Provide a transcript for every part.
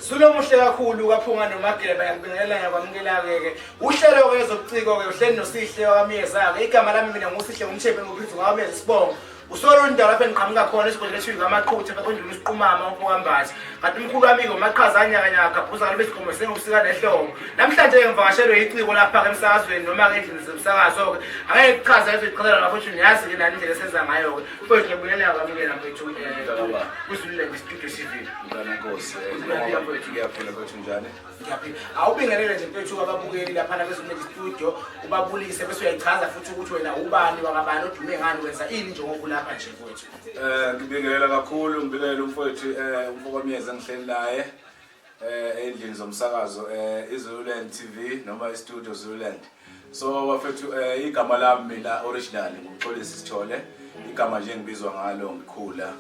Zulu omuhle kakhulu kaPhunga noMageba, ngiyakubingelela, ngiyakwamukela-ke ke uhlelo-ke ezobuciko-ke uhleli noSihle wakaMyeza-ke. Igama lami mina nguSihle ngumthembi nguphithi wakaMyeza isibongo. Usolo indawo lapho engiqhamuka khona esigodleni esifika kamaqhuthe kwendlula isiqumama umfokambathi. Kanti umkhulu wami-ke umaqhaza anyakanyaka gabhuza ngalobe isigomo sengubusika nehlobo. Namhlanje-ke ngivakashelwe iciko lapha-ke emsakazweni noma-ke endlini zemsakazo-ke. Angeke kuchaze ezoyichazela lapho ukuthi niyazi-ke nani indlela esenza ngayo-ke. Mfowethu, ngiyabingelela, kwamukela mfowethu kwiZululand Studio TV. Mntana Nkosi, Uyaphila, mfowethu? Ngiyaphila mfowethu, njani? Ngiyaphila. Awubingelele nje mfowethu ababukeli laphana kweZululand Studio, ubabulise bese uyayichaza futhi ukuthi wena ubani wakabani, odume ngani, wenza ini njengoba ulapha nje mfowethu. Ngibingelela kakhulu, ngibingelela umfowethu umfokaMyeza engihleli naye endlini zomsakazo iZululand TV noma iStudio Zululand. So bafethu, igama lami mina original nguXolisi Sithole, igama nje engibizwa ngalo ngikhula.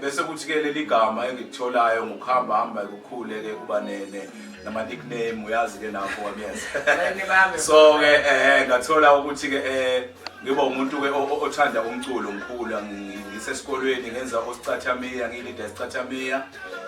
Bese kuthi ke leli gama engikutholayo ngokuhamba hamba kukhule ke kuba ne nama nickname, uyazi ke nakho kwamyeza. So ke ngathola ukuthi ke ngiba umuntu ke othanda umculo ngikhula, ngisesikolweni ngenza osicathamiya, ngiyilida esicathamiya,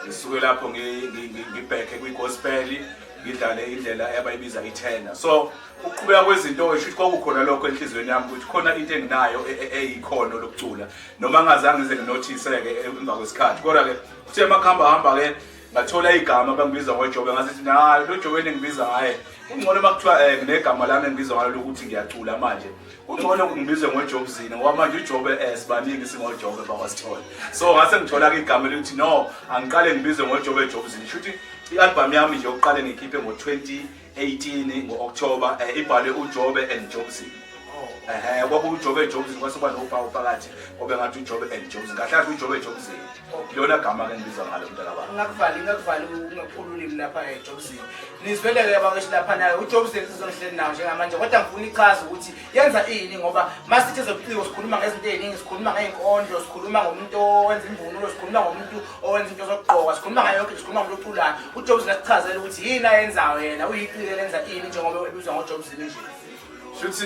ngisuke lapho ngibheke kwi-gospel, ngidlale indlela abayibiza i-tenor. So ukuqhubeka kwezinto esho ukuthi kwakukhona lokho enhliziyweni yami ukuthi khona into enginayo eyikhono lokucula, noma ngazange ngize nginothise-ke emva kwesikhathi. Kodwa-ke kuthe makuhamba hamba-ke ngathola igama abangibiza ngoJobe, ngasithi nayo lo Jobe engibiza ngaye kungcono uma kuthiwa nginegama lami engibizwa ngalo lokuthi ngiyacula manje, kungcono ngibizwe ngoJobzini ngoba manje uJobe sibaningi singoJobe bakwaSithole. So ngase ngithola-ke igama elithi no, angiqale ngibizwe ngoJobe Jobzini. Shuthi i-album yami nje yokuqale ngiyikhiphe ngo-2018 ngo-October, ibhalwe uJobe and Jobzini. Ehe, kwakuwuJobe Jobzini, kwase kuba nophawu phakathi obe ngathi uJobe and Jobzini, kahle kahle uJobe Jobzini ilona gama ke ngibizwa ngalo, mntakababa. Ungakuvali, ungakuvali, ungakhululi ulimi lapha eJobzini. Nizwele-ke abakeshi lapha nayo uJobzini sizongihleli nawo njengamanje, kodwa ngifuna ichaze ukuthi yenza ini, ngoba masithi ezobuciko sikhuluma ngezinto ey'ningi, sikhuluma ngey'nkondlo, sikhuluma ngomuntu owenza imvunulo, sikhuluma ngomuntu owenza into zokugqoka, sikhuluma ngayo yonke, sikhuluma ngomuntu oculayo. UJobzini asichazele ukuthi yini ayenzayo yena, uyiciko elenza ini njengoba ebizwa ngoJobzini nje. Shuthi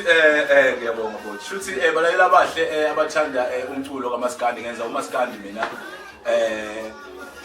ngiyabonga bhuti. Shuthi balaleli abahle abathanda umculo kaMaskandi, ngenza uMaskandi mina.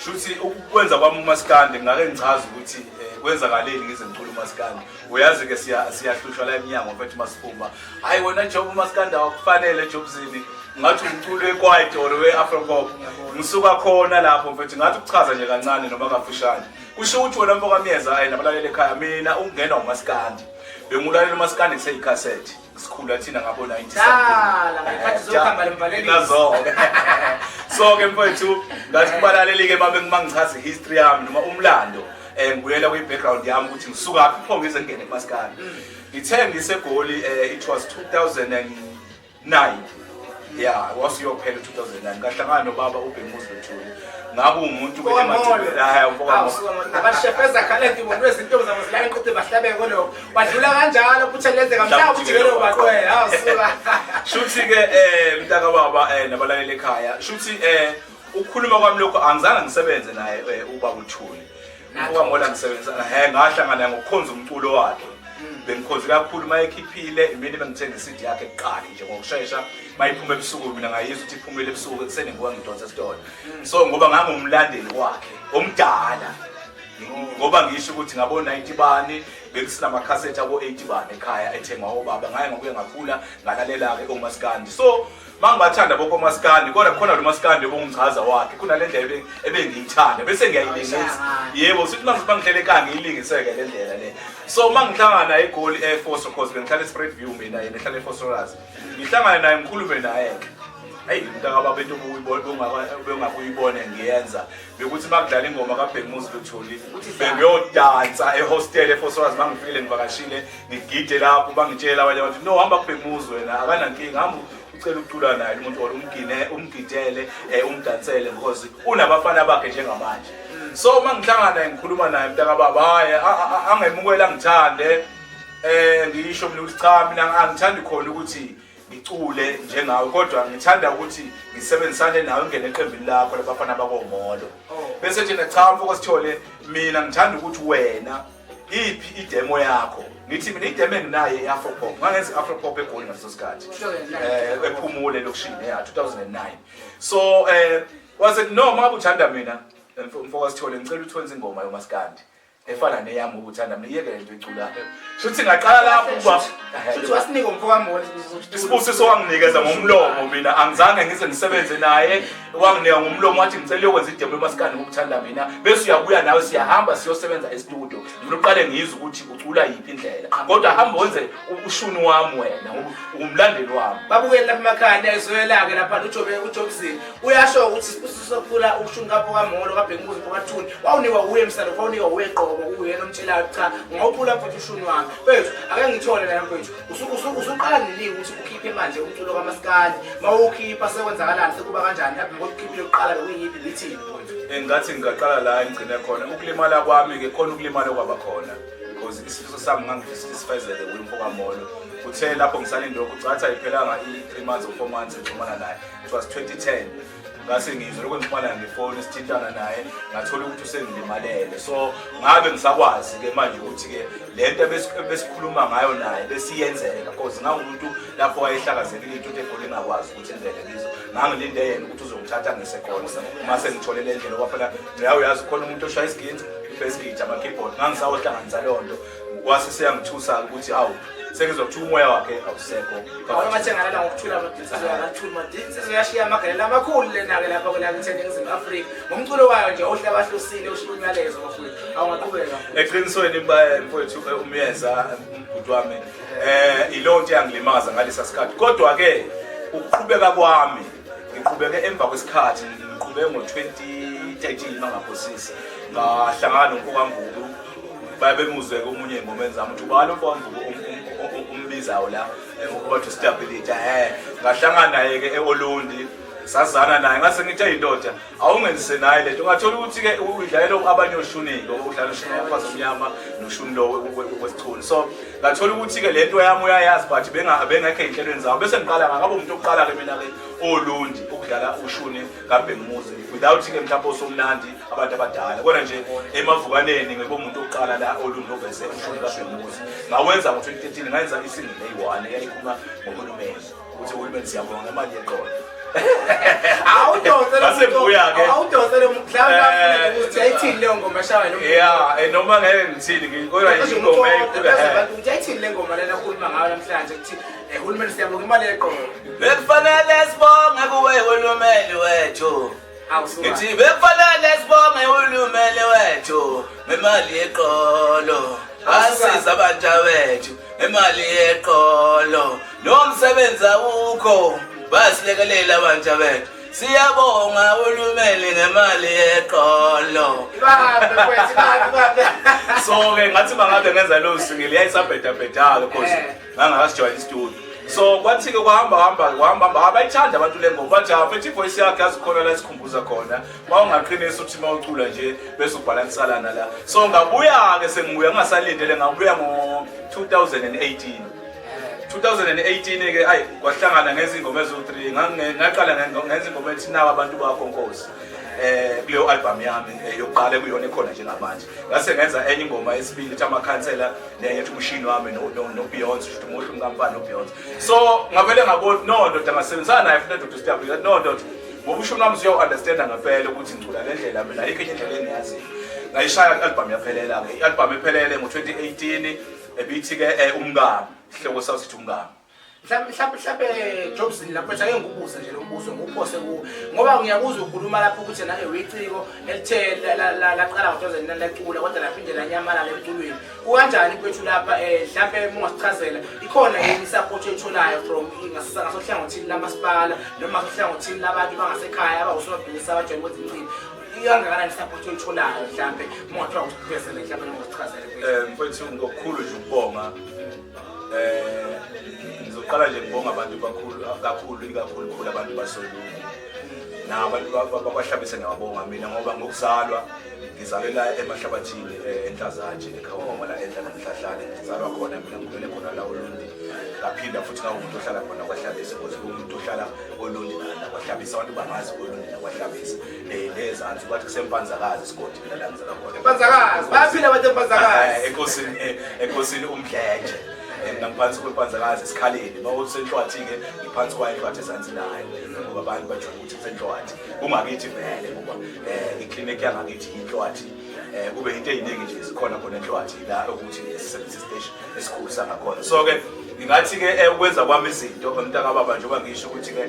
Shuthi ukwenza kwami uMaskandi ngake ngichaze ukuthi kwenzakaleni ngize ngicule uMaskandi. Uyazi ke siyahlushwa la eminyango mfethu masiphuma. Hayi wena Job, uMaskandi awukufanele Jobzini. Ngathi umculo wekwaito or we-Afro pop. Ngisuka khona lapho mfethu, ngathi ukuchaza nje kancane noma kafushane. Kusho ukuthi wena mfokaMyeza nabalaleli ekhaya, mina ukungena uMaskandi. Bengulalela uMaskandi kuseyikhasethi. Sikhula thina ngabo 90. Dala, ngekhathi zokuhamba lemvalelisi. Nazo-ke. So ke mfethu ngathi kubalaleli-ke babe mangichaza i-history yami noma umlando, ngibuyela kwi-background yami ukuthi ngisukaphi pho ngize ngingene kuMaskandi. Ngithe ngiseGoli, it was 2009, ya, wasuyophela u-2009, ngahlangana nobaba uBhemuzi Luthuli. Ngabe umuntu Abashefeza khaledi bona wezinto zabo zilala inqothe bahlabe koloko. Wadlula kanjalo kuthelezeka mhlawumbe uthi lelo baqwela. Hawu suka. Shuthi ke mntaka baba nabalaleli ekhaya, shuthi ukukhuluma kwami lokho angizange ngisebenze naye ubaba uThuli. Ngoba ngisebenza he ngahlangana ngokukhonza umculo wakhe. Bengikhonze kakhulu mayekhiphile imini, bengithenga iCD yakhe kuqala nje ngokushesha mayiphuma ebusuku, mina ngayizwa ukuthi iphumile ebusuku, ekuseni ngibuka ngidonsa esitolo. So ngoba ngangumlandeli wakhe omdala, ngoba ngisho ukuthi ngabo 90 bani bekusinama-cassette abo 80 bani ekhaya ethengwa obaba, ngaye ngokuye ngakhula ngalalela-ke omaskandi. So mangibathanda bonke omaskandi, kodwa khona lo maskandi obungichaza wakhe kunale ndlela ebengiyithanda bese ngiyayilingisa. Yebo, sithi mangihlele ekhaya ngiyilingiseke le ndlela le. So mangihlangana eGoli eFoso, cause bengihlala eSpread View mina, yena ehlala eVosloorus, ngihlangane naye ngikhulume naye-ke. Eyi mntakababa, into bengakuyibone ngiyenza bekuthi uma kudlala ingoma kaBhekumuzi Luthuli bengiyodansa ehostel eVosloorus. Uma ngifikile ngivakashile ngigide lapho, bangitshela abanye abantu, "No, hamba kuBhekumuzi wena, akanankinga, hamba ucela ukucula naye umuntu or umgine umgidele umdansele because unabafana bakhe njengamanje." So uma ngihlangana ngikhuluma naye mntakababa, hayi angemukela, ngithande ngisho mina ukuthi cha, mina angithandi khona ukuthi ngicule njengawe, kodwa ngithanda ukuthi ngisebenzisane nawe, ngene eqembini lakho labafana bakomolo. Bese thina, "Cha mfoko Sithole, mina ngithanda ukuthi wena iphi idemo yakho?" Ngithi mina idemo enginayo i-afro pop. Ngangenza i-afro pop eGoli ngaleso sikhathi ephumule elokishini ya 2009. So wase no, uma uthanda mina Mfoka Sithole, ngicela ukuthi wenze ingoma yomaskandi efana neyami ukuthanda mina, iyeke lento iculayo. Shuthi ngaqala lapho ukuba Shuthi wasinika umfoka Molo. Isibusiso wanginikeza ngomlomo, mina angizange ngize ngisebenze naye, wanginika ngomlomo, wathi ngicela uyokwenza i-demo yomaskandi ngokuthanda mina, bese uyabuya nawe, siyahamba siyosebenza e-studio. Ngifuna uqale ngizwe ukuthi ucula yiphi indlela, kodwa hamba wenze ushuni wami wena ngoba ungumlandeli wami. Babukeli lapha emakhaya, niyayizwela-ke lapha uJobe, uJobzini uyasho ukuthi isibusiso sokucula ushuni kapho kaMolo kaBhekumuzi mfokaThuni wawunikwa uye msalo, wawunikwa uye qobo, kuyena omtshelayo, cha, ungawucula mfowethu ushuni wami. Mfethu, ake ngithole lana mfethu, usuqala nini ukuthi ukhiphe manje umculo kamaskandi? Mawukhipha sekwenzakalani, sekuba kanjani lapho ngoba ukhiphile kuqala, bekuyiphi bithini mfowethu? Ngathi ngingaqala la engigcine khona ukulimala kwami-ke, khona ukulimala okwaba khona because isifiso sami ngangifisa ukuthi sifezeke kuye umfo kaMolo. Uthe lapho ngisalinde lokhu, cathi ayiphelanga i-3 months or 4 months ngixhumana naye, it was 2010, ngase ngizwe lokho ngixhumana ngefoni, sithintana naye, ngathola ukuthi usengilimalele. So ngabe ngisakwazi-ke manje ukuthi-ke le nto ebesikhuluma ngayo naye besiyenzeka, because ngangumuntu lapho wayehlakazekile into egoli, engakwazi ukuthi indlela kizo, ngangilinde yena ukuthi uzongithatha ngisekhona uma sengithole le ndlela, ngoba phela nawe uyazi khona umuntu oshaya isiginci, i-bass guitar, ama-keyboard, ngangisawohlanganisa leyo nto. Kwase seyangithusa-ke ukuthi awu, sengizwa kuthiwa umoya wakhe awusekho. Awona mathengalala ngokuthula madinsizwe yakathuli, madinsizwe yashiya amagalelo amakhulu lena-ke lapha kwelakithi eNingizimu Afrika ngomculo wayo nje ohlabahlosile, ushiya umyalezo bafowethu. Awungaqhubeka. Eqinisweni mfowethu, umyeza umbhuti wami, ilowo nto yangilimaza ngalesa sikhathi, kodwa-ke ukuqhubeka kwami, ngiqhubeke emva kwesikhathi, ngiqhubeke ngo-2013 mangaphosisi, ngahlangana nomfokamvubu, baye bemuzwe-ke omunye ey'ngomeni zami ukuthi ubani umfokamvubu umbizayo la, bathi stability. Ngahlangana naye-ke e-Olundi, sazana naye, ngase ngithi eyindoda awungenzise naye lento, ngathola ukuthi-ke udlalela abanye oshuni-ke, udlala ushuni womfazi omnyama noshuni lo wesichuni. So ngathola ukuthi-ke le nto yami uyayazi, but bengekho ey'nhlelweni zawo. Bese ngiqala ngakaba umuntu wokuqala-ke mina-ke Olundi ukudlala ushuni kaBhekumuzi without-ke mhlawumbe osomnandi, abantu abadala, kodwa nje emavukaneni ngibe umuntu wokuqala la Olundi oveze ushuni kaBhekumuzi. Ngawenza ngo-2013, ngayenza i-single eyi-one eyayikhuluma ngohulumeni, ukuthi uhulumeni siyabonga ngemali yeqolo. Awudonsele. Ngasebuya-ke. Awudonsele mhlawumbe ukuthi ayithini leyo ngoma eshawa lo. Ya, noma ngeke ngithini, kodwa ingoma eyikhula. Ukuthi ayithini le ngoma lena okhuluma ngayo namhlanje, ukuthi uhulumeni siyabonga imali yeqolo. Bekufanele sibonge kuwe hulumeni wethu. Awusuka. Ngithi bekufanele sibonge hulumeni wethu ngemali yeqolo. Asiza abantu bethu ngemali yeqolo. Nomsebenzi awukho, basilekelela abantu bethu. Siyabonga hulumeni ngemali yeqolo. Ibambe mfowethu, ibambe, ibambe. So-ke ngathi mangabe ngenza leyo single yayisabhedabheda-ke cause ngangakasijwayela i-studio. So kwathi-ke kwahamba hamba kwahamba hamba, abayithanda abantu le ngoma, bathi ha mfethu, i-voice yakhe yazi khona la sikhumbuza khona, ma ungaqinisa ukuthi ma ucula nje bese ubhalansalana la. So ngabuya-ke, sengibuya ngingasalindele, ngabuya ngo-2018. 2018 ke, ayi, kwahlangana ngezingoma eziwu-3. Ngaqala ngenza ingoma ethi nawe abantu bakho nkosi, kuleyo album yami yokuqala ekuyona ekhona njengamanje. Ngase ngenza enye ingoma yesibili ethi amakhansela, nenye ethi umshini wami no-Beyonce, usho ukuthi umuhle umkampani no-Beyonce. So ngavele ngabona, no ndoda, ngasebenzisana naye futhi ndoda uStabile, no ndoda, ngoba ushuni wami usuyawu-understanda ngempela ukuthi ngicula le ndlela mina, ayikho enye indlela engiyaziyo. Ngayishaya i-album yaphelela-ke, i-album ephelele ngo-2018 ebithi-ke umkami, isihloko sawo sithi umkami. Mhlawumbe Jobson lapho ake ngikubuze nje lo mbuzo, ngiwuphose kuwo ngoba ngiyakuzwa ukhuluma lapho ukuthi na uyiciko elithe laqala ngo-2009 lacula, kodwa laphinde lanyamalala emculweni. Kukanjani kwethu lapha, mhlampe uma ungasichazela, ikhona yini i-support oyitholayo from ngasohlangothini lamasipala noma ngasohlangothini labantu bangasekhaya abawusomabhizinisi abajwayele ukwenza imicimbi? Ikangakanani i-support oyitholayo, mhlampe uma ungathiwa usivezele mhlampe noma usichazele kwethu? Mfowethu, ngokukhulu nje ukubonga, ngizoqala nje ngibonga abantu kakhulu kakhulu, ikakhulu khulu abantu basoLundi nabantu bakwaHlabisa. Ngiyabonga mina ngoba ngokuzalwa ngizalela emahlabathini, enhlazatshe, ekhawoma la enhla namhlahlane, ngizalwa khona mina, ngikhulele khona la Olundi. Ngaphinda futhi ngawumuntu ohlala khona kwaHlabisa, because umuntu ohlala Olundi nakwaHlabisa, abantu bangazi Olundi nakwaHlabisa, lezansi bathi kusempanzakazi isigodi mina la ngizalwa khona. Empanzakazi, bayaphila abantu empanzakazi. Enkosini umdletshe. Mina ngiphansi kwempanzakazi esikhaleni, uma usenhlwathi-ke ngiphansi kwayo inhlwathi ezansi nayo, ngoba abantu bajwayele ukuthi kusenhlwathi, kungakithi vele ngoba iklinikhi yangakithi inhlwathi. Kube into ey'ningi nje zikhona khona enhlwathi la ukuthi sisebenzise isiteshi esikhulu sangakhona. So-ke ngingathi-ke ukwenza kwami izinto mntakababa, njengoba ngisho ukuthi-ke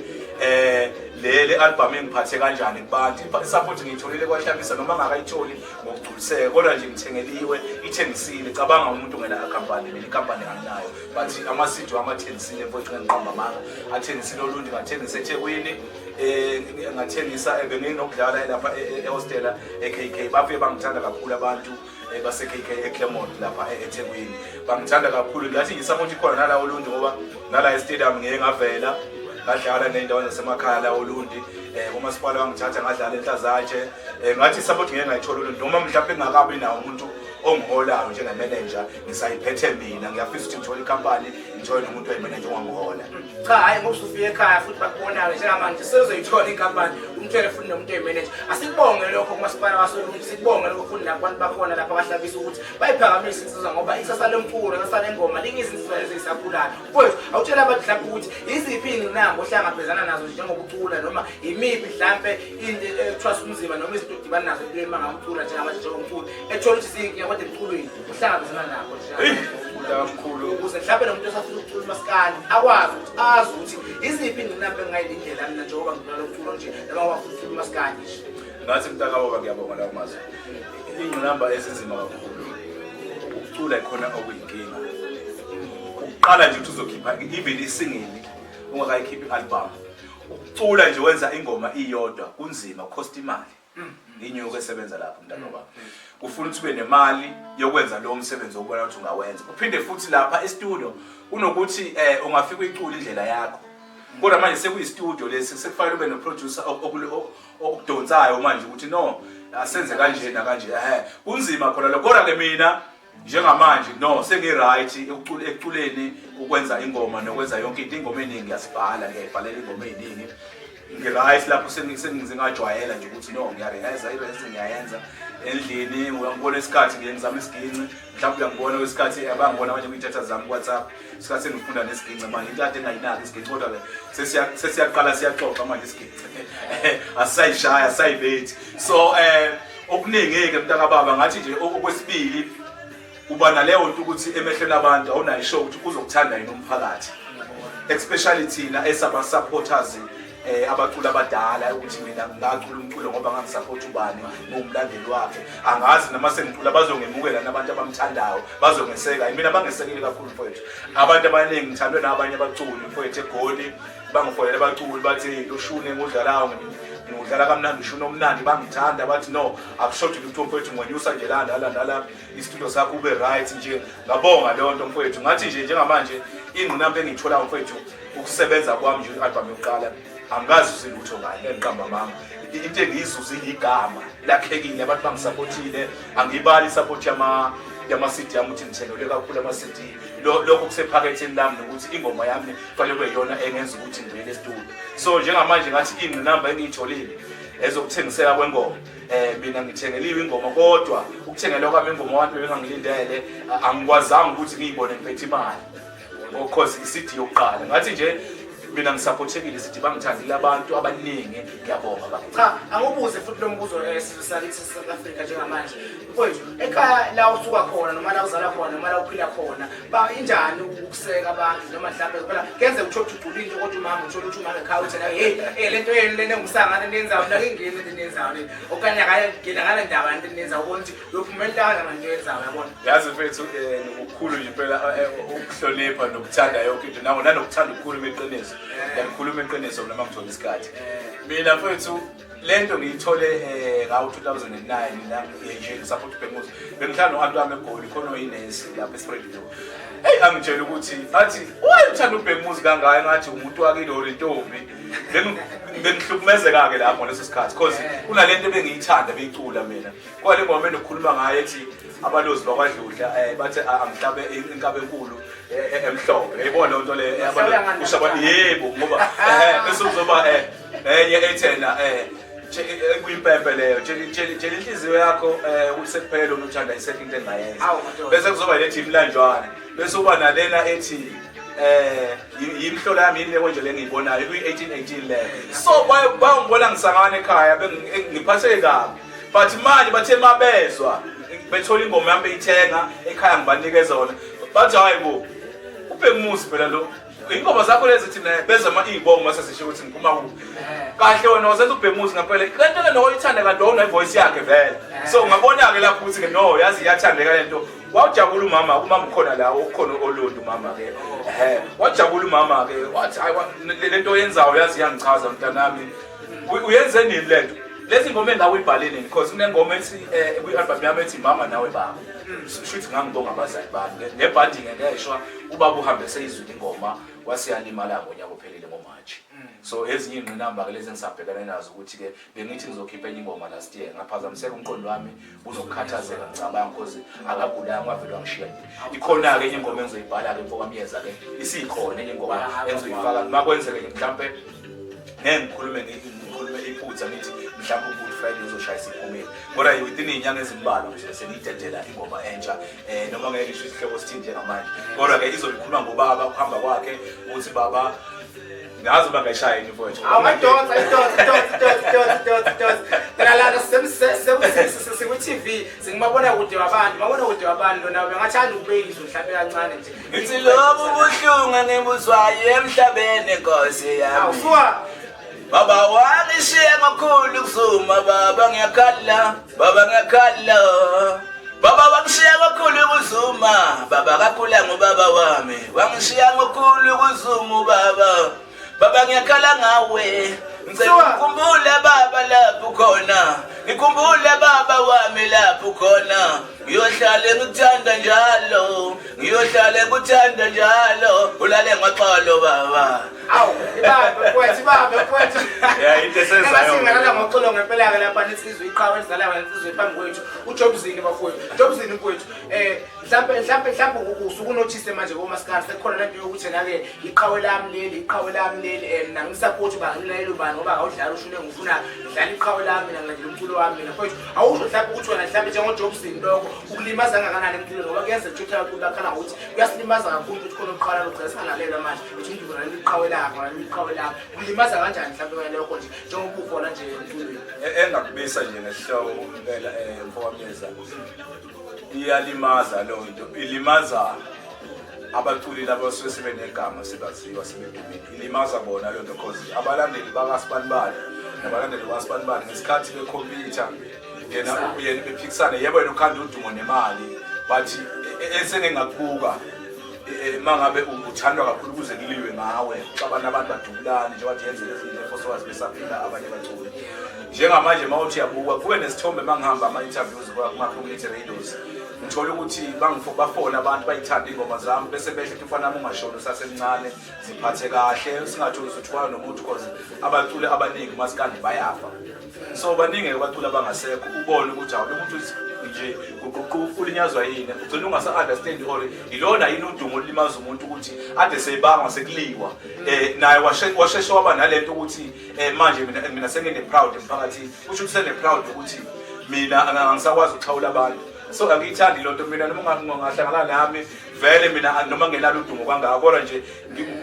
le album engiphathe kanjani kubantu, i-support ngiyitholile kwaHlabisa, noma ngakayitholi ngokugculiseka, kodwa nje ngithengeliwe, ithengisile. Cabanga umuntu ungena akhampani, mina ikhampani anginayo, but ama-CD wami athengisile mfowethu, ngiqamba amanga, athengisile olundi, ngathengisa eThekwini, ngathengisa, benginokudlala lapha ehostela e-KK, bafike bangithanda kakhulu abantu base-KK eClermont lapha eThekwini, bangithanda kakhulu. Ngathi ngi-support ikhona nala olundi, ngoba nala e-stadium ngeke ngavela ngadlala ney'ndawo zasemakhaya la olundi, umasipala wangithatha ngadlala enhlazatshe. Ngathi i-support ngeke ngayithola olundi, noma mhlawumbe ngingakabi nawo umuntu ongiholayo njengemanager, ngisayiphethe mina. Ngiyafisa ukuthi ngithole ikhampani, ngithole nomuntu oyimanager ongangihola. Cha, hhayi, ngoba usufike ekhaya futhi bakubonayo njengamanje sezoyithola inkampani, umthele futhi nomuntu oyimanager. Asikubonge lokho kumasipala wasoLundi, sikubonge lokho futhi nakubantu bakhona lapha abahlabisa ukuthi bayiphakamise insizwa, ngoba ikusasa lomculo, ikusasa lengoma lingizinsizwa lezi ezisakhulayo. Mfowethu, awutshela abantu mhlawumbe ukuthi yiziphi iy'ngqinamba ohlangabezana nazo njengoba ucula, noma yimiphi mhlampe into ethwasa umzimba noma izinto odibana nazo empilweni uma ngabe ucula njengamanje njengomculi, ethola ukuthi ziyinkinga kodwa emculweni uhlangabezana nakho Mkhulu, ukuze mhlawumbe nomuntu osafuna ukucula umasikandi akwazi ukuthi azi ukuthi yiziphi iy'ngqinamba engingayilindela mina njengoba ngicula lo mculo nje, noma ngoba ngifuna ukucula umasikandi nje. Ngathi mntakababa, ngiyabonga lawo mazwi. Iy'ngqinamba ezinzima kakhulu, ukucula ikhona okuyinkinga. Ukuqala nje ukuthi uzokhipha even i-single ungakayikhiphi i-album, ukucula nje wenza ingoma iyodwa kunzima, cost imali, inyuko esebenza lapho mntakababa. Kufuna ukuthi ube nemali yokwenza lowo msebenzi okubona ukuthi ungawenza. Uphinde futhi lapha e-studio kunokuthi ungafika uyicula indlela yakho, kodwa manje sekuyi-studio lesi, sekufanele ube no-producer okudonsayo manje ukuthi no, asenze kanje nakanje. Kunzima khona lokho, kodwa-ke mina njengamanje no sengi-right ekuculeni, ukwenza ingoma nokwenza yonke into. Ingoma eningi ngiyazibhala, ngiyayibhalela ingoma ey'ningi, ngi-right lapho, sengingajwayela nje ukuthi no, ngiya-rehearsa, i-rehearse ngiyayenza endlini. Uyangibona isikhathi ngiye ngizama isiginci, mhlawumbe uyangibona kwesikhathi abangibona abanye kuy'thatha zami ku-WhatsApp, isikhathi sengifunda nesiginci manje, into kade engayinaki isiginci, kodwa-ke sesiyaqala siyaxoxa manje isiginci, asisayishaya, asisayibethi. So okuningi-ke mntakababa, ngathi nje okwesibili uba naleyo nto ukuthi emehlweni abantu awunayo isho ukuthi uzokuthanda yini umphakathi, especially thina esaba-supporters abaculi abadala, ukuthi mina ngingacula umculo ngoba ngangi-support ubani, ngiwumlandeli wakhe, angazi noma sengicula bazongemukela nabantu abamthandayo, bazongeseka. Mina bangesekile kakhulu mfowethu, abantu abaningi, ngithandwe nabanye abaculi mfowethu eGoli, bangifonela abaculi bathi lo shuni engudlalayo ngidlala kamnandi, ushuni omnandi, bangithanda, bathi no, akushodi lutho mfowethu, ngwenyusa nje la nala nala isitudio sakho ube right nje. Ngabonga leyo nto mfowethu. Ngathi nje njengamanje ingqinamba engiyitholayo mfowethu, ukusebenza kwami nje i-album yokuqala angikazuzi lutho ngayo, engiqamba amanga. Into engiyizuzile igama lakhekile, abantu bangi-supportile, angiyibali i-support yama-CD yami ukuthi ngithengelwe kakhulu ama-CD. Lokho kusephaketheni lami, nokuthi ingoma yami kufanele kube yiyona engenza ukuthi ngibuyele esitudio. So njengamanje ngathi ingqinamba engiyitholile ezokuthengiseka kwengoma. Mina ngithengeliwe ingoma, kodwa ukuthengelwa kwami ingoma abantu bebengangilindele, angikwazanga ukuthi ngiyibone ngiphethe imali, because i-CD yokuqala. Ngathi nje mina ngi-supportekile, sithi bangithandile abantu abaningi, ngiyabonga baba. Cha, angubuze futhi lo mbuzo, sizwe sakithi South Africa njengamanje, mfowethu, ekhaya la usuka khona noma la uzalwa khona noma la uphila khona, ba injani ukuseka abantu, noma mhlawumbe phela kuyenzeka uthole ukuthi ucula into kodwa umama, uthole ukuthi umama ekhaya uthi hey, lento yenu lena engumsangano niyenzayo, mina ngingeni lento eniyenzayo le, okanye akayingena ngale ndaba lento eniyenzayo, ubona ukuthi uyophumelela kanjani lento yenzayo, yabona? Yazi mfethu, ngokukhulu nje impela ukuhlonipha nokuthanda yonke into nawo, nanokuthanda ukukhuluma iqiniso, ngiyakhuluma iqiniso noma ngithola isikhathi. Mina mfethu lento ngiyithole ngawo 2009 la nje ngi-support uBhekumuzi, bengihlala no-anti wami eGoli, khona oyinesi lapha eSpringview. Hey, angitshela ukuthi athi why uthanda uBhekumuzi kangaka, ngathi umuntu wakini or intombi. Bengihlukumezeka-ke lapho ngaleso sikhathi, cause kunalento ebengiyithanda beyicula mina kwale ngoma enokukhuluma ngayo ethi abalozi bakwadludla, bathi angihlabe inkabi enkulu emhlophe, yayibona leyo nto le, yebo, ngoba bese kuzoba enye ethena. Kuyimpempe leyo. Tshela inhliziyo yakho ukuthi sekuphele unothanda isekho into engayenza. Bese kuzoba lethi imlanjwana. Bese uba nalena ethi yimhlola yami yini le nje lengiyibonayo kwi-1818 leyo. So bayongibona ngisangana ekhaya ngiphatheke kabi. But manje bathe mabezwa bethola ingoma yami beyithenga ekhaya ngibanikeza wona. Bathi hayi bo uBhekumuzi phela lo. Ingoma zakho lezi thina bezama iy'bongo mase sisho ukuthi ngiphuma kuphi. Kahle wena wasenza uBhekumuzi ngempela. Le nto le noyithanda kanti wawunayo voice yakhe vele. So ungabona-ke lapho ukuthi-ke no yazi iyathandeka le nto. Wajabula umama, umama ukhona la, ukhona olundi umama ke. Ehhe, wajabula umama ke. Wathi hayi le nto oyenzayo yazi iyangichaza mntanami. Uyenze nini le nto? Lezi ngoma engawuyibhale nini? Because kunengoma ethi kwi-album yami ethi Mama Nawe Baba. Shuthi ngangibonga abazali bami. Ngebhadi ngeshwa ubaba uhambe seyizwile ingoma waseyalimala ngonyaka ophelele ngoMarch. So ezinye iy'ngqinamba ke lezi engisabhekane nazo ukuthi ke bengithi ngizokhipha enye ingoma last year ngaphazamiseka umqondo wami uzokukhathazeka ngicabanga because akagulanga wavele wangishiya nje. Ikhona-ke enye ingoma engizoyibhala-ke mfokamyeza ke isikhona enye ingoma engizoyifaka makwenzeke nje mhlampe ngeke ngikhulume iphutha ngithi mhlawumbe uGood Friday uzoshayisa iphumile kodwa within iy'nyanga ezimbalwa ngizobe sengiyidedela ingoma entsha noma ngeke ngisho isihloko sithini njengamanje kodwa ke izobe ikhuluma ngobaba ukuhamba kwakhe ukuthi baba ngazi uba ngayishaya yini mfowethu. Awumadonsa idonsa idonsa idonsa idonsa idonsa idonsa. Phela lana siku-TV singumabona kude wabantu, mabona kude wabantu lona bengathanda ukubeyizwe mhlawumbe kancane nje. Ngithi lobu buhlungu engibuzwayo emhlabeni Nkosi yami. Awusuka. Baba wangishiya ngokhulu kuzuma baba ngiyakhala baba ngiyakhala baba wangishiya ngokhulu kuzuma baba kakhula ngubaba wami wangishiya ngokhulu kuzuma baba baba ngiyakhala ngawe ngicela ukukhumbula baba lapho khona ngikhumbule baba wami lapho khona ngiyohlale ngikuthanda njalo ngiyohlale ngikuthanda njalo ulale ngoxolo baba. Awu, ibambe mfowethu, ibambe mfowethu. Yeah, into esenzayo. Engathi ngalala ngoxolo ngempela-ke lapha insizwa iqhawe elizalayo insizwa ephambi kwethu. UJobzini bafowethu. Jobzini mfowethu. Mhlampe mhlampe mhlampe usuke unothise manje komaskandi sekukhona lento yokuthi na-ke iqhawe lami leli, iqhawe lami leli, mina ngimsupport uba ngilalele ubani ngoba akawudlali ushune ngifuna ngidlala iqhawe lami mina ngilandela umculo wami mina mfowethu. Awusho mhlampe ukuthi wena mhlampe njengoJobzini lokho ukulimaza kangakanani emculweni ngoba kuyenzeka ukuthi abaculi bakhala ngokuthi kuyasilimaza kakhulu ukuthi khona uqhawe logcina singalalelwa manje. Uthi umuntu ulalela iqhawe lakhe, ulalela iqhawe lakhe. Kulimaza kanjani mhlampe wena lokho nje njengoba ukhona nje emculweni? Engakubisa nje ngesihloko impela mfowamyeza. Iyalimaza leyo nto. Ilimaza abaculi laba basuke sebenegama sebaziwa sebedumile. Ilimaza bona leyo nto because abalandeli bakaSibanibani nabalandeli bakaSibanibani ngesikhathi bekhompyutha yena yena bephikisana yebo yena ukhanda udumo nemali but esengingakubuka mangabe uthandwa kakhulu kuze kuliwe ngawe uxabana abantu badubulane njengoba yenzeka ezinye efosokazi besaphila abanye abaculi njengamanje uma uthi uyabuka kube nesithombe uma ngihamba ama-interviews kuma-community radios ngithola ukuthi bafona abantu bayithanda iy'ngoma zami bese besho ukuthi mfana wami ungashoni usasemncane ziphathe kahle singatholi usuthukana nomuntu cause abaculi abaningi umasikandi bayafa. So baningi abaculi abangasekho ubone ukuthi hawu lo muntu nje ulinyazwa yini ugcina ungasa-understand or ilona yini udumo olulimaza umuntu ukuthi ade seyibangwa sekuliwa naye washeshe waba nalento ukuthi manje mina sengine-proud emphakathini kusho ukuthi sene-proud ukuthi mina angisakwazi ukuxhawula abantu. So angiyithandi loo nto mina noma ungahlangana nami vele mina noma ngenalo udumo kangaka kodwa nje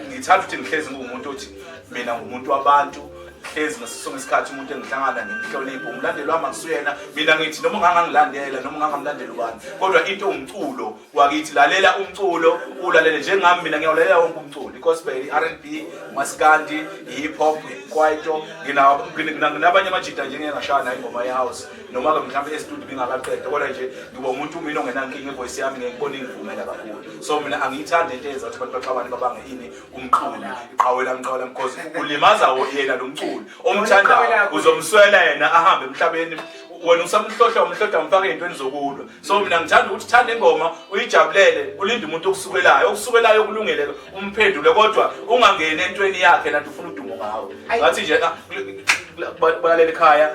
ngithanda ukuthi ngihlezi ngiwumuntu othi mina ngumuntu wabantu hlezi ngaso sonke isikhathi umuntu engihlangana ngimhloniphe umlandeli wami akusuyena mina ngithi noma ungangangilandela noma ungangamlandeli ubani kodwa into umculo wakithi lalela umculo ulalele njengami mina ngiyawulalela wonke umculo i-gospel i-R&B umaskandi i-hip hop ikwaito nginabanye amajita nje ngingashaya nayo ingoma ye-house noma-ke mhlawumbe e-studio bingakaqeda kodwa nje ngiba umuntu mina ongenankinga ivoice yami ngeke ngibone ingivumela kakhulu so mina angiyithandi into eyenza ukuthi abantu baxabane babange ini umculo iqhawe lami iqhawe lami because ulimaza yena lo mculo omthandayo uzomswela yena ahambe emhlabeni wena usamhlohla umhlohla umfake ey'ntweni zokulwa so mina ngithanda ukuthi thanda ingoma uyijabulele ulinde umuntu okusukelayo okusukelayo kulungele umphendule kodwa ungangeni entweni yakhe nanti ufuna udumo ngawe ngathi nje balalela ekhaya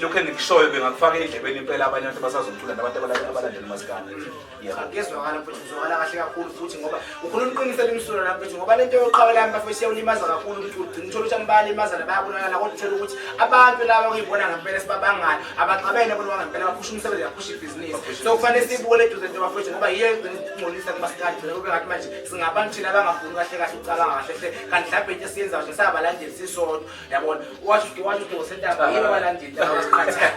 Lokhu engikushoyo bengakufaka endlebeni impela abanye abantu abasazomcula nabantu abalandela umasikandi. Yebo. Cha, kuyezwakala mfethu, uzwakala kahle kakhulu futhi ngoba ukhuluma iqiniso elimsulwa la mfethu, ngoba lento yoqhawe lami bafethu iyawulimaza kakhulu umculo. Ugcina uthole ukuthi abantu bayalimazana, bayabulalana, kodwa uthole ukuthi abantu laba kuyibona ngempela esibabangayo abaxabene bona ngempela, baphusha umsebenzi, baphusha ibhizinisi. So kufanele siyibukele eduze nto bafethu, ngoba yiyo egcina isingcolisa kumasikandi. Gcina kube ngathi manje singabantu thina abangafuni kahle kahle ukucabanga kahle hle, kanti mhlawumbe into esiyenzayo nje sabalandeli sisodwa, yabona. Washo washo ukuthi sentaba yibo abalandeli laba abasiqhatha.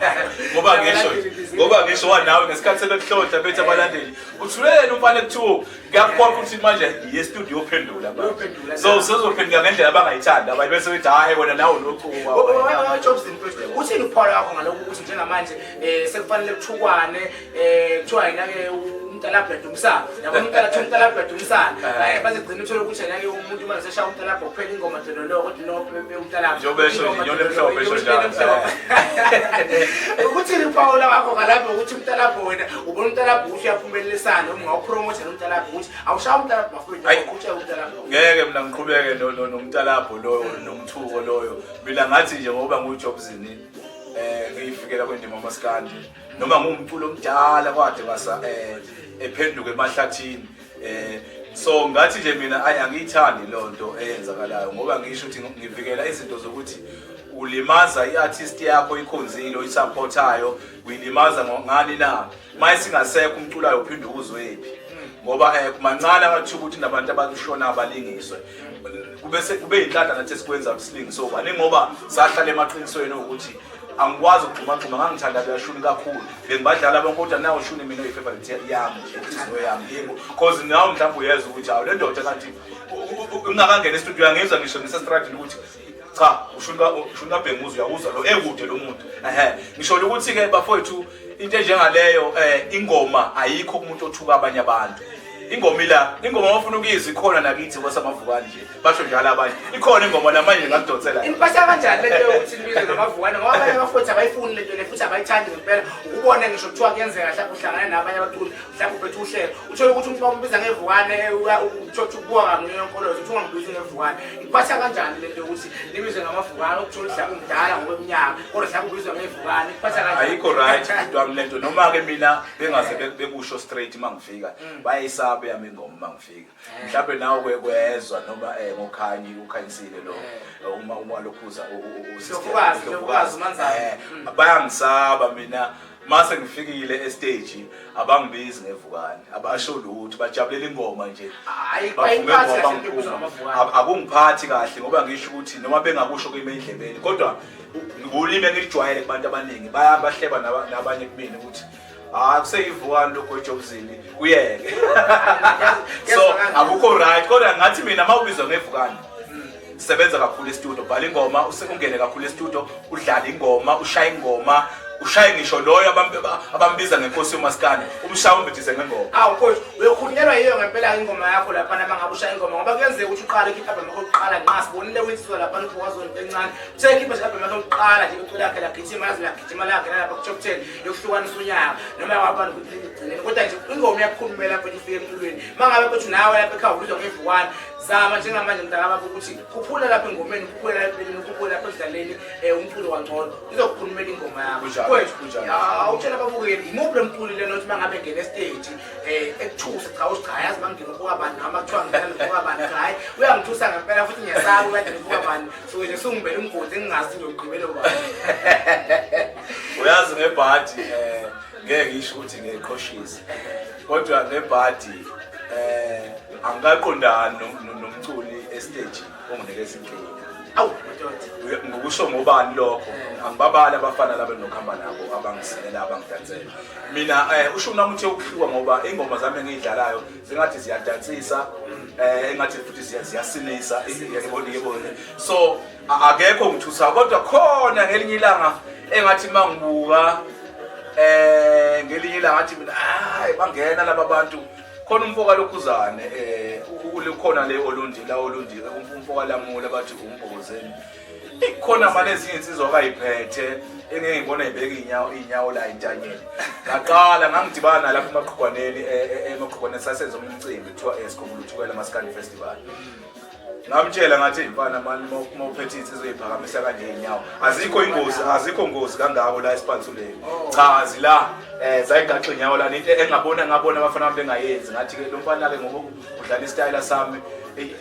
Ngoba ngisho wanawe ngesikhathi sebekuhlohla bethi abalandeli uthuleleni umfana ekuthiwa kuyakuphoqa ukuthi manje iye studio yophendula manje. Uyophendula. So sezophendula ngendlela abangayithandi abanye, bese bethi hhayi wena nawe unocuba. Jobson mfethu, uthini ukuphawula kwakho ngalokhu ukuthi njengamanje sekufanele kuthukwane, kuthiwa yena-ke umntalabho uyadumisana, yabona, umntala kuthiwa umntalabho uyadumisana, baze gcina uthole ukuthi yena-ke umuntu manje seshaya umntalabho kuphela ingoma dololo, kodwa no umntalabho Njengoba esho nje, inyoni emhlophe esho njalo. Ukuthini ukuphawula kwakho ngalapho ukuthi umntalabho, wena ubona umntalabho ukuthi uyaphumelelisana uma ungawupromotha nomntalabho ukuthi awushaya umntalabho bafowethu, Ayi. awuqhutsheke umntalabho? Ngeke mina ngiqhubeke nomtalabho loyo nomthuko loyo. Mina ngathi nje ngoba nguJobson ngiyifikela kwendima maskandi noma ngumculo omdala kwade kwasa ephenduka emahlathini, so ngathi nje mina ayi, angiyithandi loo nto eyenzakalayo, ngoba ngisho ukuthi ngivikela izinto zokuthi ulimaza i-artist yakho ikhonzile oyisupportayo, uyilimaza ngani na maye singasekho umculayo uphinde uzwephi, ngoba kumancane amathuba ukuthi nabantu abakushona abalingiswe, kube kube inhlanhla nathi esikwenza ukuthi silingise obani, ngoba sahlala emaqinisweni ukuthi angikwazi ukugxumagxuma. Ngangithanda buyashuni kakhulu, bengibadlala bonke, kodwa nawo shuni mina oyi-favorite yami nje, inhliziyo yami, yebo, cause nawe mhlawumbe uyezwa ukuthi hawu, le ndoda kanti ungakangena estudio uyangizwa ngisho ngisestradini ukuthi cha, ushuni kaBhenguza, uyawuzwa lo ekude lo muntu. Ehe, ngisho ukuthi-ke bafowethu into enjengaleyo, ingoma ayikho kumuntu othuka abanye abantu. Ingoma ila, ingoma wafuna ukuyizwa ikhona nakithi kwasamavukane nje, basho njalo abanye, ikhona ingoma namanje ngakudonsela. Iniphatha kanjani lento yokuthi nibizwe ngamavukane? Ngoba abanye abafuthi abayifuni lento le futhi abayithandi ngempela ukubona ngisho kuthiwa kuyenzeka mhlawumbe uhlangane nabanye abaculi, mhlawumbe uphethe uhlelo, uthole ukuthi umuntu bambiza ngevukane, uthole ukuthi ubuka kamunye yonkolozo, uthi ungangibizi ngevukane. Ikuphatha kanjani lento yokuthi nibizwe ngamavukane, ukuthola mhlawumbe umdala ngokweminyaka kodwa mhlawumbe ubizwa ngevukane? Ikuphatha kanjani? Ayikho right bhuti wami lento, noma-ke mina bengaze bekusho straight uma ngifika, bayayisaba yami ingoma uma ngifika. Mhlawumbe nawe kwezwa noma ngokhanyi ukhanyisile lo uma lokhuza. Ndlovukazi, Ndlovukazi, uManzana. Bayangisaba mina mase ngifikile estage, abangibizi ngevukane, abasho lutho, bajabulela ingoma nje. Bavume Ayiphathi ngoba kahle into ebizwa ngiphuma. ngamavukane. Akungiphathi kahle ngoba ngisho ukuthi noma bengakusho kimi endlebeni, kodwa ngulimi engilijwayele kubantu abaningi, bayabahleba nabanye kumina ukuthi hayi, kuseyivukane lokho eJobzini, kuyeke. So akukho right, kodwa ngathi mina uma ubizwa ngevukane, sebenza kakhulu e-studio, bhala ingoma, ungene kakhulu e-studio, udlale ingoma, ushaye ingoma, ushaye ngisho loyo abambiza ngenkosi yomasikandi, umshaye umbidise ngengoma. Awu coach, uyokhulunyelwa yiyo ngempela ingoma yakho laphana uma ngabe ushaya ingoma, ngoba kuyenzeka ukuthi uqale ukhiphe i-album yakho yokuqala nqa, sibonile winsizwa laphana uthi wazi into encane, uthe khipha nje i-album yakho yokuqala nje, iculo lakhe lagijima, laze lagijima langena lapha ku-top 10 yokuhlukanisa unyaka noma wabantu ukuthi ligcineni, kodwa nje ingoma iyakukhulumela mfethu ufike emculweni. Uma ngabe mfethu nawe lapha ekhaya ubizwa ngevukane, zama njengamanje mntakababa ukuthi khuphula lapha engomeni, khuphula lapha empeleni, khuphula lapha ekudlaleni umculo wangcono, izokukhulumela ingoma yakho. Kunjalo, Mfowethu, kunjalo. Awutshela ababukeli, imuphi lo mculi lena othi uma ngabe ngena esiteji ekuthuse, cha, uthi cha, yazi uma ngingena ubuka bani, noma kuthiwa ngena ngibuka bani, cha, hayi, uyangithusa ngempela futhi ngiyasaba ukade ngibuka bani, suke nje sungibele umgodi engingazi ngiyogqibela ubani. Uyazi ngebhadi ngeke ngisho ukuthi ngiqhoshise, kodwa ngebhadi angikaqondani nomculi estage onginikeza inkinga. Awu madoda. Ngokusho ngobani lokho, angibabali abafana laba enokuhamba nabo, abangisinela, abangidansela mina. Usho nami uthe ukuhluka, ngoba ingoma zami engiyidlalayo zingathi ziyadansisa, engathi futhi ziyasinisa, yebo yebo. So akekho ngithusa, kodwa khona ngelinye ilanga engathi mangibuka ngelinye ilanga ngathi mina hayi, bangena laba bantu, khona umfo kalokhuzane ukhona le Olundi la, Olundi, umfo kaLamula, bathi uMbokozeni, ikhona manje ezinye insizwa akayiphethe engeke ngibona ibeka inyawo la entanyeni. Ngaqala ngangidibana lapha emaqhugwaneni, emaqhugwaneni sasenza umcimbi kuthiwa Sikhumbula Uthukela Maskandi Festival. Ngamtshela ngathi mfana mani uma uphethe insizwa eyiphakamisa kanje inyawo azikho ingozi, azikho ngozi kangako la esipantsuleni. Oh. Cha zila zayigaxa inyawo lana, into engabona ngabona abafana bami bengayenzi. Ngathi ke lo mfana ke ngoba udlala isitayela sami,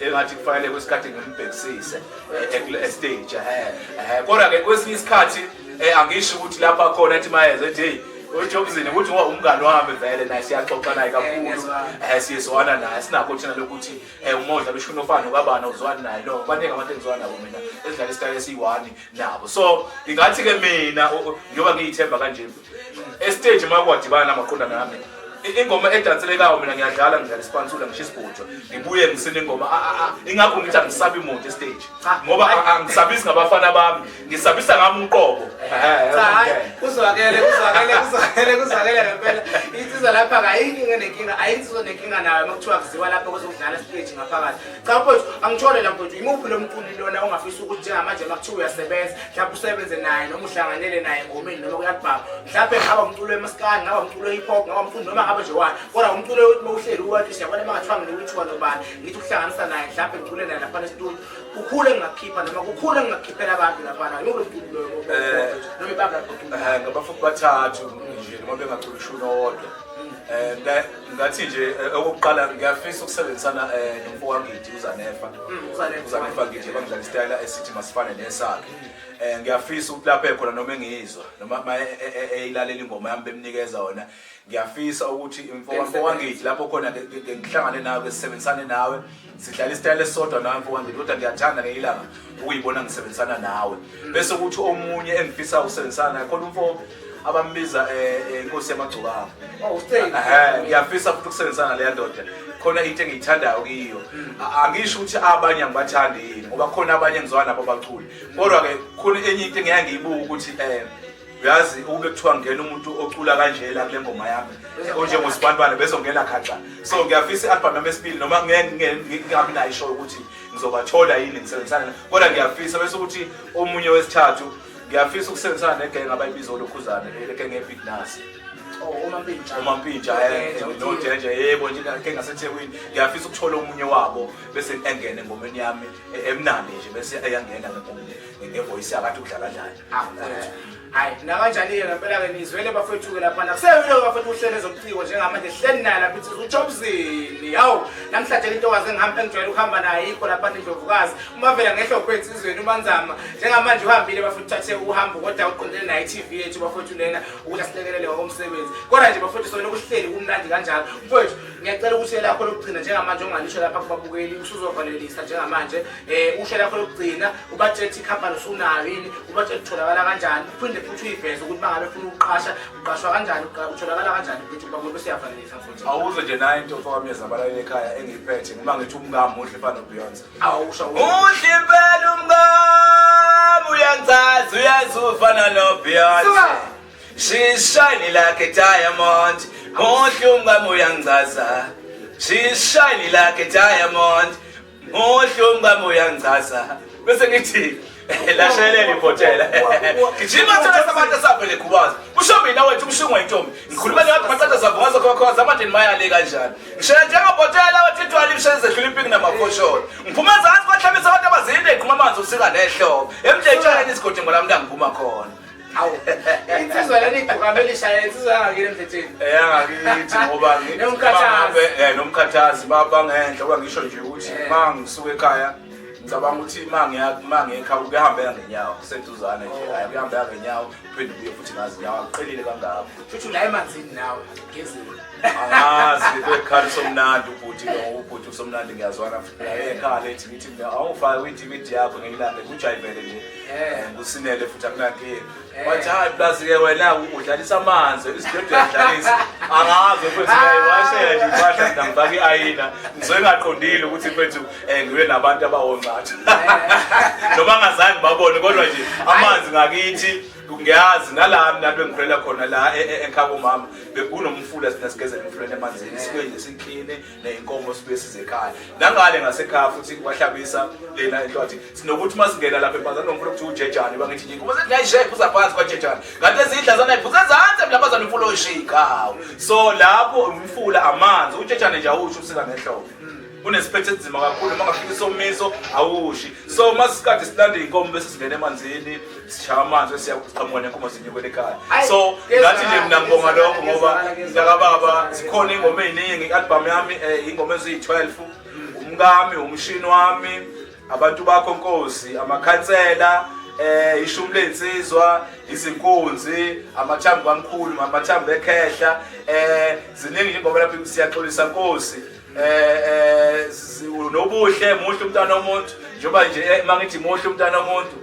engathi kufanele kwesikhathi ngimbhekisise e-stage. Kodwa ke kwesinye isikhathi angisho ukuthi lapha khona ethi mayeze ethi hey uJobzini ukuthi ngoba umngani wami vele naye siyaxoxa naye kakhulu, siyezwana naye, sinakho thina lokuthi uma udlala ushuni ofana nokabani awuzwani naye. No, baningi abantu engizwana nabo mina esidlala isitayela esiyi-one nabo. So ngingathi-ke mina njengoba ngiyithemba kanje esiteji, uma kwadibana namaqondana nami ingoma edanselekayo, mina ngiyadlala, ngidlala isipansula, ngisho isibhujwa, ngibuye ngisine ingoma. Ingakho ngithi angisabi muntu esiteji, ngoba angisabisi ngabafana bami, ngisabisa ngami uqobo. Cha, hayi, kuzwakele, kuzwakele, kuzwakele, kuzwakele ngempela. Insizwa lapha kayinkinga nenkinga, ayinsizwa nenkinga nayo uma kuthiwa kuziwa lapha kwezokudlala stage ngaphakathi. Cha mfowethu, angithole la mfowethu, imuphi lo mculi lona ongafisa ukuthi njengamanje uma kuthiwa uyasebenza, mhlawumbe usebenze naye noma uhlanganele naye engomeni noma kwi-album, mhlawumbe ngaba umculo wemaskandi, ngaba umculo we-hip hop, ngaba umculo noma ngabe nje wani, kodwa umculo wokuthi uma uhleli uwathi siyabona uma ngathiwa nginikuthiwa nobani, ngithi ukuhlanganisa naye, mhlawumbe ngicule naye laphana esitudio, kukhulu engingakukhipha noma kukhulu engingakukhiphela abantu laphana. Imuphi lo mculo loyo noma ibamba lapho? Ngabafundi bathathu nje noma bengacula ushuni owodwa. Ngathi nje okokuqala ngiyafisa ukusebenzisana nomfo wangidi uZanefa. uZanefa. UZanefa ngidi bangidlala isitayela esithi masifane nesakhe. Ngiyafisa ukuthi lapho ekhona noma engiyizwa noma ma eyilalela ingoma yami bemnikeza wona, ngiyafisa ukuthi mfo wangidi lapho khona ngihlangane nawe, sisebenzisane nawe, sidlala isitayela esisodwa nawe mfo wangidi, kodwa ngiyathanda ngelinye ilanga ukuyibona ngisebenzisana nawe. Bese kuthi omunye engifisa ukusebenzisana naye khona umfo abambiza inkosi yamagcokama. Oh, Steve. Ngiyafisa futhi ukusebenzisana naleya ndoda, khona into engiyithandayo kiyo. Angisho ukuthi abanye angibathandi yini, ngoba khona abanye engizwana nabo abaculi, kodwa-ke khona enye into engiyaye ngiyibuke ukuthi uyazi ukube kuthiwa ngena umuntu ocula kanje la kule ngoma yami onjengosibantwana bezongena khaxa. So ngiyafisa i-album yami esibili, noma ngeke ngingabi nayo ishow ukuthi ngizobathola yini ngisebenzisana naye, kodwa ngiyafisa. Bese ukuthi omunye wesithathu, ngiyafisa ukusebenzisana negenge abayibiza olokhuzane, le genge ye-Big Nuz. Oh, uMampintsha. UMampintsha noDenja, yebo nje ke ngaseThekwini. Ngiyafisa ukuthola omunye wabo bese engene engomeni yami emnandi nje, bese eyangena ngevoice yakade ukudlala dlala. Ah, mfowethu. Hayi, nakanjani-ke ngempela-ke nizwele bafowethu-ke laphana. Kuseyilo bafowethu uhlelo ezobuciko njengamanje sihleli naye lapha insizwa uJobzini. Hawu, namhlanje intokazi engihamba engijwayele ukuhamba naye ikho laphana iNdlovukazi. Umavela ngehlophe ensizweni uManzama. Njengamanje uhambile bafowethu, uthathe uhambo kodwa uqondene naye i-TV yethu bafowethu lena ukuthi asilekelele ngokomsebenzi. Kodwa nje bafowethu sona kuhleli kumnandi kanjalo. Mfowethu, ngiyacela ukuthi lakho lokugcina njengamanje ongalisho lapha kubabukeli usuzovalelisa njengamanje. Usho lakho lokugcina, ubatshele ukuthi ikhampani usunayo yini, ubatshele utholakala kanjani, uphinde futhi uyiveze ukuthi mangabe ufuna ukuqasha uqashwa kanjani, utholakala kanjani ukuthi kubabukeli, bese uyavalelisa mfowethu. Awuze nje nayo into mfowethu abalaleli ekhaya engiyiphethe, noma ngithi umngami muhle fana noBeyonce. Awusho. Muhle impela umngami, uyangichaza, uyazi ufana noBeyonce. Suka! She's shiny like a diamond. Muhle umngami, uyangichaza. She's shiny like a diamond. Muhle umngami, uyangichaza. Bese ngithi lashelela ibhotela. Gijima thela sabantu asavele khubaza. Kusho mina wethu umshungwa intombi. Ngikhuluma nawe maqatha zavuka zakho zamadeni mayale kanjani. Ngishaya njengabhotela wathi ithwala imshezi zehlula impiki namafosholo. Ngiphuma ezansi kwahlabisa abantu abazinde iqhuma amanzi usika nehlobo. Emdletsheni isigodi ngola mntu ngiphuma khona. Hawu, insizwa lena igqokama elishaya, insizwa yangakini emdletsheni. Eyangakithi ngoba Nomkhathazi. Nomkhathazi bangenhla ngoba ngisho nje ukuthi uma ngisuka ekhaya ngicabanga ukuthi uma ngiya uma ngiya ekhaya kuyahambeka ngenyawo, kuseduzane nje. Hayi, kuyahambeka ngenyawo, uphinde ubuye futhi ngazinyawo, akuqhelile kangako. Futhi la emanzini nawe gezile. Angazi bekhala somnandi ubhuti lo, ubhuti usomnandi, ngiyazwana futhi naye ekhala ethi ngithi mina awungifake kwi-DVD yakho ngelanga kujayivele nje. Kusinele futhi akunankinga. Wathi hayi plus ke wena udlalisa amanzi, isidwedwe uyadlalisa. Angazi mfethu, ngiyayiwashela nje impahla mina, ngifake i-ayina, ngisuke ngaqondile ukuthi mfethu ngibe nabantu abawonqatha noma ngazange babone, kodwa nje amanzi ngakithi ngiyazi nala mina bengikhulela khona la ekhaya komama bekunomfula, sina sigezela emfuleni emanzini, sibuye nje sikline ney'nkomo, sibuye size ekhaya. Nangale ngasekhaya futhi kwahlabisa lena enhlwathi, sinokuthi uma singena lapha empanzana nomfula kuthiwa ujejane, bangithi nje inkomo sethi ngiyayishaya iphuza phansi kwajejane, kanti ezidla zana iphuza ezansi emlabazana umfula oshikawo. So lapho umfula amanzi ujejane nje awusho usika ngehlobo. Kunesiphetho esinzima kakhulu uma ngafika isomiso awushi. So uma sikade silanda iy'nkomo bese singena emanzini sishaya amanzi bese siyaqhamuka nenkomo zinyukele ekhaya. So ngathi nje mina ngibonga lokho ngoba mntakababa zikhona iy'ngoma ey'ningi. I-album yami iy'ngoma eziyi-12. Umkami, umshini wami, abantu bakho Nkosi, amakhansela, ishumi lensizwa, izinkunzi, amathambo kamkhulu, amathambo ekhehla, ziningi ingoma lapho siyaxolisa Nkosi. Nobuhle muhle umntana womuntu njengoba nje mangithi muhle umntana womuntu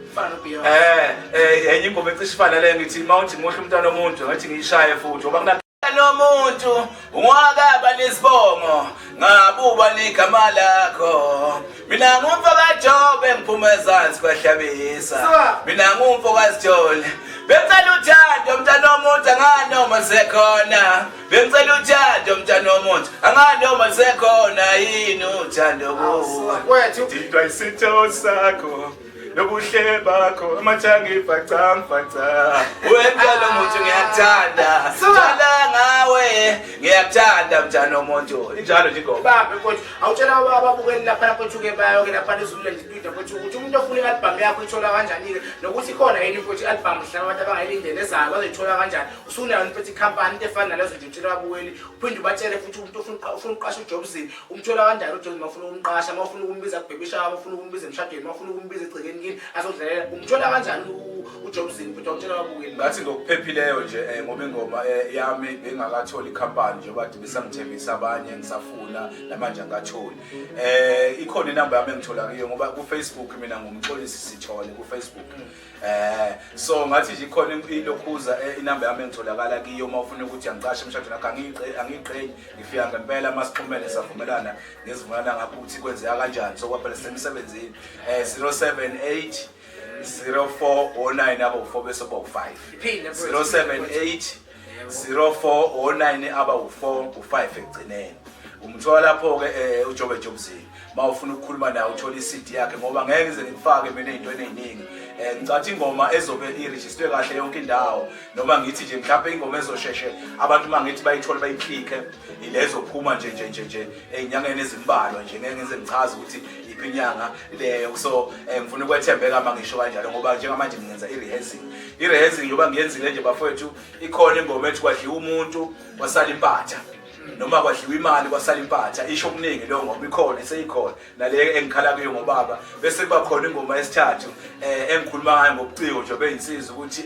enye ingoma ecishe ifana le ngithi mawuthi muhle umntana womuntu ngathi ngiyishaye futhi ngoba kuna nomuntu ungwakaba nesibongo ngabuba ligama lakho mina ngumfo kaJobe ngiphuma ezansi kwahlabisa mina ngumfo kaSithole bengicela uthando mntana womuntu anganoma sekhona bengicela uthando mntana womuntu anganoma sekhona yini uthando kuwe Didwa isitho sakho nobuhle bakho amathangi bhaca bhaca wemntwana womuntu ngiyakuthanda thanda ngawe ngiyakuthanda mntana womuntu injalo nje ingoma Bambe mfowethu, awutshela ababukeli lapha mfowethu ke bayo ke lapha eZululand Studio mfowethu ukuthi umuntu ofuna i-album yakho ithola kanjani-ke nokuthi ikhona yini mfowethu i-album mhlawumbe abantu abangayilindele ezayo bazoyithola kanjani usunayo mfowethu ikhampani into efana nalezo nje utshela ababukeli uphinde ubatshele futhi umuntu ofuna ukuqasha uJobzini umthola kanjani uJobzini uma ufuna ukumqasha uma ufuna ukumbiza kubhebisha uma ufuna ukumbiza emshadweni uma ufuna ukumbiza egcekeni kini azodlalela umthola kanjani uJobzini futhi awutshela ababukeli ngathi ngokuphephileyo nje ngoba ingoma yami bengakatholi ikhampani njengoba kade besangithembisa abanye ngisafuna namanje angikatholi ikhona inamba yami engithola kuyo ngoba ku Facebook mina ngumxolisi Sithole ku Facebook so ngathi nje ikhona ilokhuza inamba yami engitholakala kiyo uma ufuna ukuthi angiqashe emshadweni wakho angiyiqhenyi ngifika ngempela masixhumene savumelana ngezivumelana ngakho ukuthi kwenzeka kanjani so kwaphela sisemsebenzini 078 0409 abo 4 bese kuba u5 Iphinde mfowethu. 078 0409 aba u4 u5 ekugcineni umthola lapho ke uJobe Jobzini mawufuna ukukhuluma naye uthola iCD yakhe ngoba ngeke ngize ngikufake mina ezintweni eziningi ngicathi ingoma ezobe iregisterwe kahle yonke indawo noma ngithi nje mhlawumbe ingoma ezosheshe abantu mangithi bayithole bayiklikhe ilezophuma nje nje nje nje ezinyangeni ezimbalwa nje ngeke ngize ngichaze ukuthi iphi inyanga leyo so ngifuna ukwethembeka mangisho kanjalo ngoba njengamanje ngenza i-rehearsing i-rehearsing njengoba ngiyenzile nje bafowethu ikhona ingoma ethi kwadliwa umuntu kwasala impatha noma kwadliwa imali kwasala impatha isho okuningi leyo ngoma ikhona iseyikhona nale engikhala kuyo ngobaba bese kuba khona ingoma yesithathu engikhuluma ngayo ngobuciko nje beyinsizwa ukuthi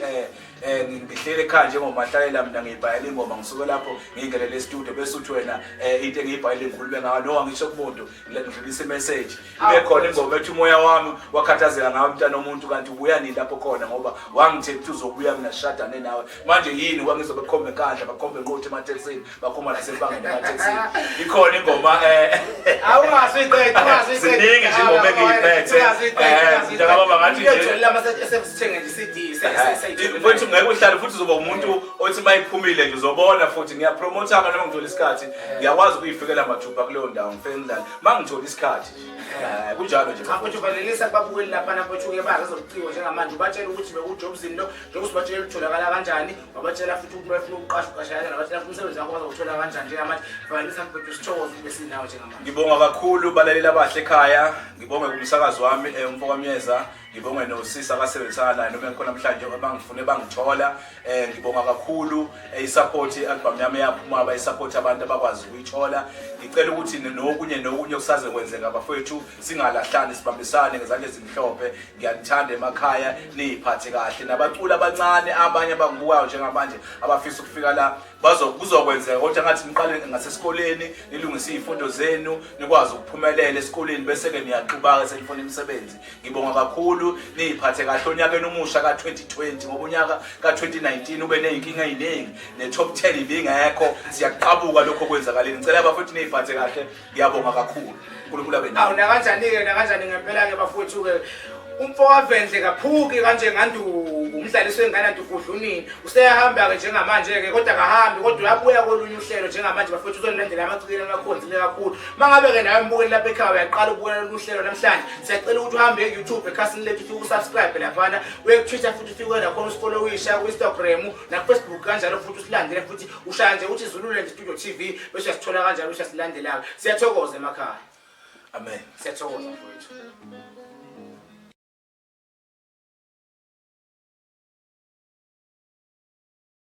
ngihlele ekhaya njengomahlalela mina ngiyibhayela ingoma ngisuke lapho ngingenele e-studio bese uthi wena into engiyibhayele ngikhulume ngayo noma ngisho kumuntu ngidlulisa imessage ibe khona ingoma ethi umoya wami wakhathazeka ngawe mntana omuntu kanti ubuya nini lapho khona ngoba wangithe ukuthi uzobuya mina sishadane nawe manje yini wangizobe kukhombe enkandla bakhombe enqothi ematekisini bakhomba nasempangeni ematekisini ikhona ingoma Awungasiqedi, ungasiqedi. Ziningi nje ingoma engiyiphethe. Mntakababa ngathi nje Sesithenge nje CD mfowethu ngeke uhlale futhi uzoba umuntu othi uma iphumile nje uzobona futhi ngiyapromotha noma ngithola isikhathi ngiyakwazi ukuyifikela mathupha kuleyo ndawo ngifike ngidlale uma ngithola isikhathi nje kunjalo nje Cha mfowethu valelisa kubabukeli lapha mfowethu ke bazi ezobuciko njengamanje ubatshela ukuthi bekuJobzini lo njengoba usubatshela utholakala kanjani wabatshela futhi ukuthi bafuna ukuqasha uqasha kanjani wabatshela futhi umsebenzi wakho bazowuthola kanjani njengamanje valelisa mfowethu sithokoze ube sinawe njengamanje Ngibonga kakhulu balaleli abahle ekhaya ngibonge kumsakazi wami umfokamyeza ngibonge nosisi akasebenzisana naye noma ngikhona namhlanje abangifune bangithola ngibonga kakhulu isupport i-album yami eyaphuma bayisupport abantu abakwazi ukuyithola ngicela ukuthi nokunye nokunye okusaze kwenzeka bafowethu singalahlani sibambisane ngezandla ezimhlophe ngiyanithanda emakhaya niyiphathe kahle nabaculi abancane abanye abangibukayo njengamanje abafisa ukufika la kuzokwenzeka kodwa ngathi niqale ngasesikoleni nilungise izifundo zenu nikwazi ukuphumelela esikoleni bese ke niyaxubaka senifuna imisebenzi ngibonga kakhulu niyiphathe kahle onyakeni omusha ka-2020 ngoba unyaka ka-2019 ube nezinkinga eziningi ne-top 10 ibingekho siyaqabuka lokho kwenzakaleni ngicela abafowethu niyiphathe kahle ngiyabonga kakhulu uNkulunkulu abe nawe. Awu nakanjani-ke nakanjani ngempela-ke bafowethu-ke umfo wavendle kaphuki kanje nganduku umdlaliso wengane anti ugudlunini useyahamba-ke njengamanje-ke kodwa akahambi kodwa uyabuya kolunye uhlelo njengamanje bafowethu uzonilandela amacikeni amakhonzile kakhulu uma ngabe-ke nawe mbukeli lapha ekhaya uyaqala ukubukela lolu hlelo namhlanje siyacela ukuthi uhambe ku-youtube ekhasini lethu ufike usubscribe laphana uye ku-twitter futhi ufike nakhona usifollowisha ku-instagram nakufacebook kanjalo futhi usilandele futhi ushaya nje ukuthi Zululand Studio TV bese uyasithola kanjalo bese uyasilandela-ke siyathokoza emakhaya. Amen. Siyathokoza mfowethu.